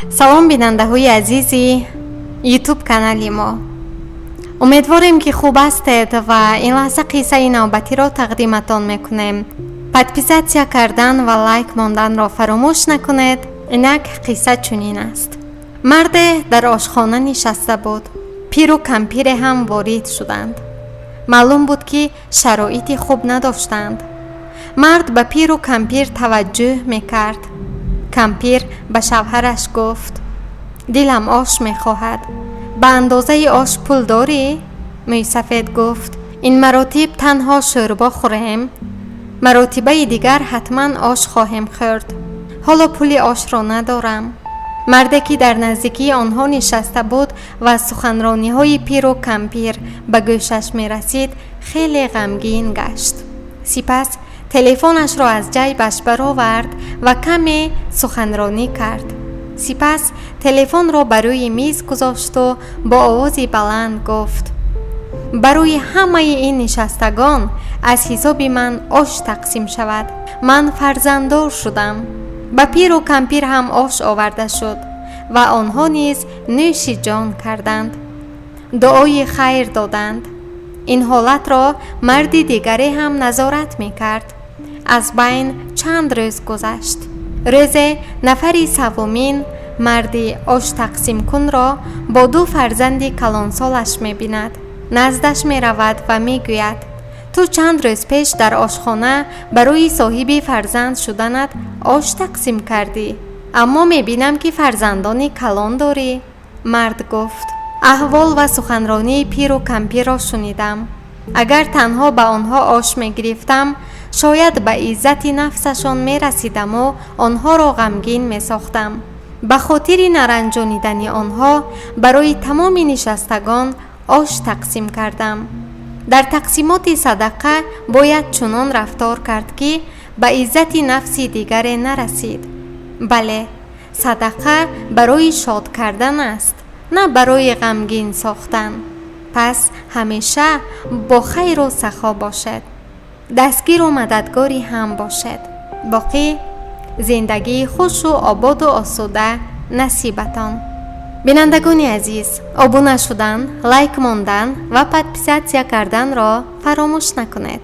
Салом, бинандаҳои азизи Ютуб канали мо. Умедворем, ки хуб ҳастед ва ин лаҳза қиссаи навбатиро тақдиматон мекунем. Подписаться кардан ва лайк монданро фаромӯш накунед. Инак, қисса чунин аст. Марде дар ошхона нишаста буд. Пиру кампире ҳам ворид шуданд. Маълум буд, ки шароити хуб надоштанд. Мард ба пиру кампир таваҷҷӯҳ мекард. Кампир ба шавҳараш гуфт: «Дилам ош мехоҳад. Ба андозаи ош пул дорӣ?» Мӯйсафед гуфт: «Ин маротиб танҳо шӯрбо хӯрем. Маротибаи дигар ҳатман ош хоҳем хӯрд. Ҳоло пули ошро надорам». Марде, ки дар наздикии онҳо нишаста буд ва суханрониҳои пиру кампир ба гӯшаш мерасид, хеле ғамгин гашт. Сипас телефонашро аз ҷайбаш баровард ва каме суханронӣ кард. Сипас телефонро ба рӯи миз гузошту бо овози баланд гуфт: «Барои ҳамаи ин нишастагон аз ҳисоби ман ош тақсим шавад. Ман фарзанддор шудам». Ба пиру кампир ҳам ош оварда шуд ва онҳо низ нӯши ҷон карданд, дуои хайр доданд. Ин ҳолатро марди дигаре ҳам назорат мекард. Аз байн чанд рӯз гузашт. Рӯзе нафари саввумин марди оштақсимкунро бо ду фарзанди калонсолаш мебинад. Наздаш меравад ва мегӯяд: «Ту чанд рӯз пеш дар ошхона барои соҳиби фарзанд шуданат ош тақсим кардӣ, аммо мебинам, ки фарзандони калон дорӣ». Мард гуфт: «Аҳвол ва суханронии пиру кампирро шунидам. Агар танҳо ба онҳо ош мегирифтам, шояд ба иззати нафсашон мерасидаму онҳоро ғамгин месохтам. Ба хотири наранҷонидани онҳо барои тамоми нишастагон ош тақсим кардам». Дар тақсимоти садақа бояд чунон рафтор кард, ки ба иззати нафси дигаре нарасид. Бале, садақа барои шод кардан аст, на барои ғамгин сохтан. Пас ҳамеша бо хайру сахо бошед, дастгиру мададгори ҳам бошед. Боқӣ зиндагии хушу ободу осуда насибатон. Бинандагони азиз, обуна шудан, лайк мондан ва подписаться карданро фаромӯш накунед.